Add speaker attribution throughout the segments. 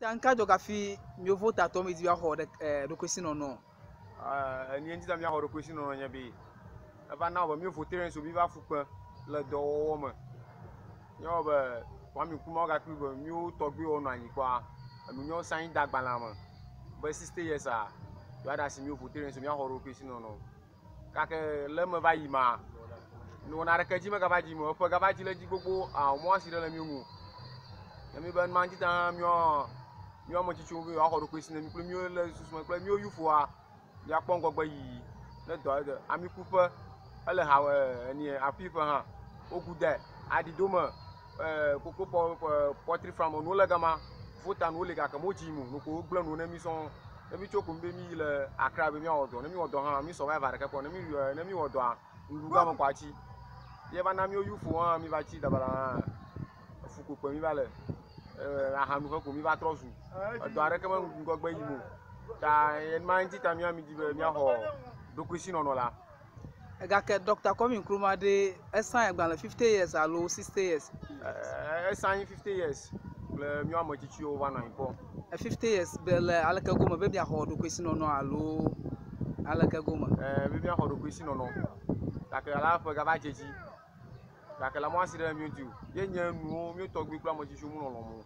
Speaker 1: Ta ŋka dzɔ kafi miwo votatɔ mi di be woaxɔ ɖokuisinɔnɔ?
Speaker 2: Enu ŋuti ta míaxɔ ɖokuisinɔnɔ nye be eva na wɔ be míwo voterɛnsiwo mi va fu kpe le dɔwɔwɔ me. Míawɔ be Kwame Nkrumah gakpli be míwo tɔgbuiwo nɔ anyi kpɔa enu nyɔ sign de agbalẽa me be 60 years a yewoaɖe asi míwo voterɛnsiwo míaxɔ ɖokuisinɔnɔ. Gake le eme va yi ma, nuwɔna aɖeke dzi megava dzi me eƒe gava dzi le edzi gbogbo mɔ asi ɖe le mí ŋu. Ne mi be nua ŋuti ta míɔ míɔ ame tsitsiwo be yewoaxɔ ɖokuisi ne mi kple míwo le susu me kple míwo yufoa míakpɔ ŋgɔgbe yiyi ne dɔ ɖe amikuƒe ele ha enie aƒiƒe hã wogu de aɖidome koko pɔtri farm nuwo le gama vota nuwo li gake mo dzi mo noko wogblẽ nuwo ne mi sɔŋ. Ne mi tso ko mi be mi yi le Accra be miawɔ dɔ ne mi wɔ dɔ hã mi survive ɖeke kpɔ ne mi ne mi wɔ dɔa nuɖuɖu game kɔ atsi. Ye va na míwo yufo hã mi va tsi dabala hã efu ko kpe mi va le ahanuƒe ko mi va trɔ zu. Edɔ aɖeke me ŋgɔgbe yim o. Ta enuma ŋuti ta mía mi di be míaxɔ ɖokuisinɔnɔ la.
Speaker 1: Gake Dr. Kwame Nkrumah ɖe esign agbalẽ 50 years alo 60 years?
Speaker 2: Esign 50 years kple míwo ame tsitsiwo va nɔ anyi kpɔ.
Speaker 1: 50 years be le aleke gome be miaxɔ ɖokuisinɔnɔ alo aleke gome?
Speaker 2: Be míaxɔ ɖokuisinɔnɔ gake ala ƒe gava dze dzi gake la mɔ asi ɖe mí ŋuti o. Ye nye nuwo míwo tɔgbui kple ame tsitsiwo mu lɔlɔm o.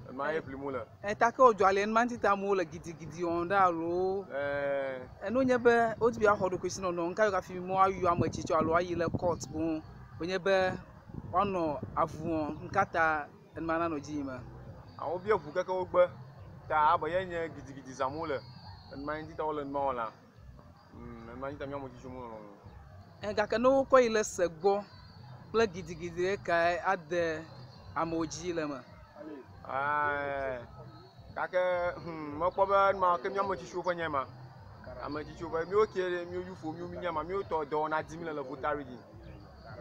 Speaker 2: Enua ye ʋlim wole.
Speaker 1: Ta ke wodzɔ ale enuma ŋuti ta amewo le gidigidi wɔm ɖe alo enu nye be wodi be yewoaxɔ ɖokuisinɔnɔ ŋka yɔ hafi mɔ ayɔ ame tsitsiwo alo ayi le court boŋ wonye be woanɔ avu wɔm ŋka ta enuma nanɔ dzi yim.
Speaker 2: Amewo bia ʋu keke wogbe ta abe ye nye gidigidi zam wole. Enuma ŋuti ta wole enuma wɔm la. Enuma ŋuti ta míawo ame tsitsiwo mu lɔlɔm o.
Speaker 1: Gake ne wokɔ yi le se gbɔ kple gidigidi ɖe kae ade amewo dzi le eme?
Speaker 2: Gake mekpɔ be enuma ke míawo ame tsitsiwo ƒe nya ma. Ame tsitsiwo ƒe míwo ke míwo yufo míwo mi nya ma míwo tɔ dɔwɔna dim le le Volta region.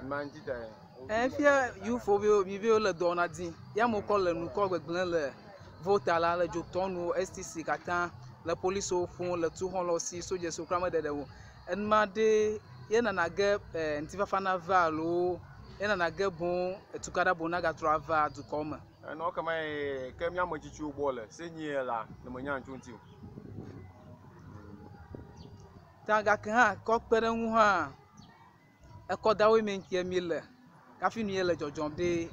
Speaker 2: Enuma ŋuti ta ye.
Speaker 1: Fia yufo mi be wole dɔwɔna dim ya amewo kɔ le nu kɔ gbegblẽ le Volta la le dzotɔ nu STC katã le polisiwo ƒom le tu xɔlɔ si sodzewo kura meɖeɖe o. Enuma ɖe ye nana ge ŋutifafa nava alo ye nana ge boŋ tukaɖa boŋ nagatrɔ ava dukɔ me.
Speaker 2: Enɔ kema ye ke mía ame tsitsiwo gbɔ le se nyie la ne menya ŋutsu ŋuti o.
Speaker 1: Ta gake hã kɔ kpe ɖe ŋu hã ekɔdawoe me ŋkie mi le hafi nu ye le dzɔdzɔm ɖe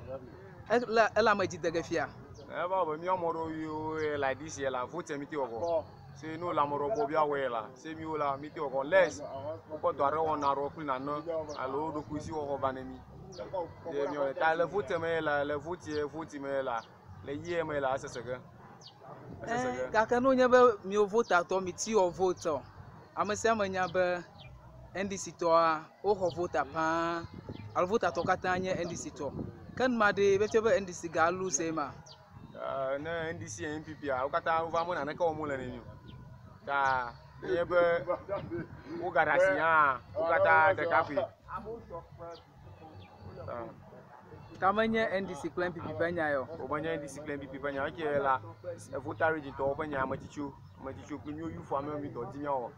Speaker 1: ele ame dzi de ge fia.
Speaker 2: Eva wɔ be míawo ame ɖewo yiwo ye like this year la vote mi te wɔgɔ. Se no le ame ɖewo gbɔ be woawɔe la se míwo la mi te wɔgɔ less wokɔ dɔ aɖe wɔna ɖewo kple nane alo ɖokuisi wɔwɔ va ne mi. Ye míawɔe ta le vote me la le vote vote me la le yie me la esese ge. Esese ge.
Speaker 1: Gake ne wonye be míwo votatɔ mi ti wɔ vote o ame sia ame nya be NDC tɔa woxɔ vota paa alo votatɔ katã nye NDC tɔ. Ke numa ɖe be fia be NDC ga lose ma?
Speaker 2: Ne NDC NPP a wo katã wova me naneke wɔm wole ne mi o. Ta nye be wogaɖe asi hã wo katã ɖeka koe.
Speaker 1: Ta menye NDC kple NPP ƒe nya yɔ.
Speaker 2: Womenye NDC kple NPP ƒe nya. Eke la Volta region tɔwo ƒe nya ame tsitsiwo kple míwo yufo amewo mi dɔ di míawɔ.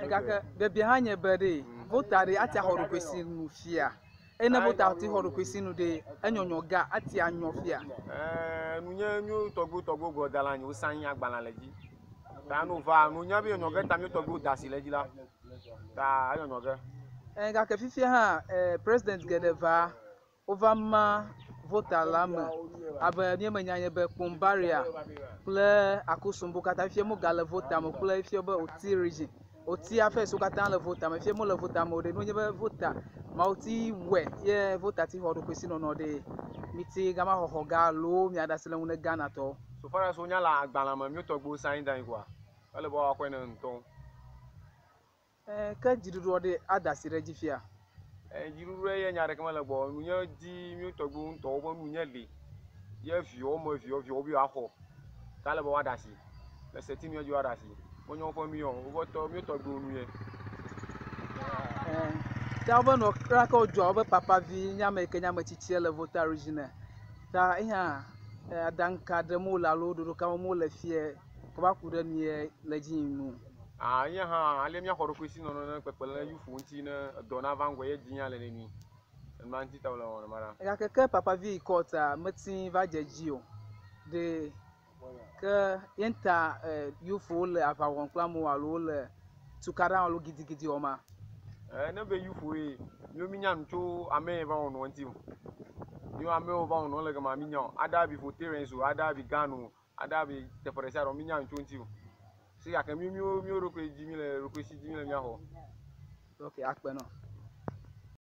Speaker 1: Gake biabia hã nye be ɖe vota ɖe ati axɔ ɖokuisi nu fia. Eye ne vota ti xɔ ɖokuisi nu ɖe enyɔnyɔ ga ati anyɔ fia.
Speaker 2: Nu nye míwo tɔgbuiwo tɔgbuiwo gblɔ da le anyi wo sign agbalẽ le dzi. Ta no va nu nya be nyɔnyɔ ge ta míwo tɔgbuiwo da asi le dzi la. Ta enyɔnyɔ ge.
Speaker 1: Gake fifia hã president geɖe va wova ma vota la me abe míemenya nye be Kpombaria kple Akosombo katã fifia mo gale vota me kple fifia be Oti region. Oti affairs wo katã le vota me fifia mo le vota me o ɖe no nye be vota mawo ti wɔe ye vota ti xɔ ɖokuisinɔnɔ ɖe mi ti gama xɔxɔ ga alo miaɖe asi le ŋu ne Ghana tɔwo.
Speaker 2: So far as wonya le agbalẽ me míwo tɔgbuiwo sign da anyi koa ele be woakɔe ne ŋutɔ.
Speaker 1: Ke dziɖuɖua ɖe ada asi ɖe edzi fia?
Speaker 2: Dziɖuɖua ye nya ɖeke mele gbɔ. Nu nye di míwo tɔgbuiwo ŋutɔwo ƒe nu nye li. Ye viwo me viwo viwo be yewoaxɔ. Ta ele be woaɖe asi. Le setinu dzi woaɖe asi. Menye woƒe nu ye o. Woƒe tɔ míwo tɔgbuiwo nu ye.
Speaker 1: Ta wobe nɔ kra ke wodzɔa wobe papavi nye ame yi ke nye ame tsitsi le Volta region. Ta eya aɖaŋu ka ɖem wole alo ɖoɖo ka wɔm wole fie kɔ va ku ɖe nu ye le dzi yim ŋu.
Speaker 2: Nye hã ale míaxɔ ɖokuisinɔnɔ ne kpekpe le yufo ŋuti ne edɔ nava ŋgɔ ye dzi nya le ne mi. Enuma ŋuti ta wole wɔm nenema ɖa.
Speaker 1: Gake ke papavi yi court meti va dze dzi o. Ɖe Ke ye ŋta youthwo le aʋa wɔm kple amewo alo wole tukaɖa alo gidigidi wɔma?
Speaker 2: Ne be youthwoe, míwo mi nya nu tso ame yi va wɔ nua ŋuti o. Míwo amewo va wɔ nua le gama mi nya o. Ada be Voltarians o, ada be Ghana o, ada be teƒe ɖe sia ɖe mi nya nu tso ŋuti o. Si gake míwo míwo míwo ɖokui dzi mi le ɖokui si dzi mi le míaxɔ.
Speaker 1: Ok, akpe nɔ.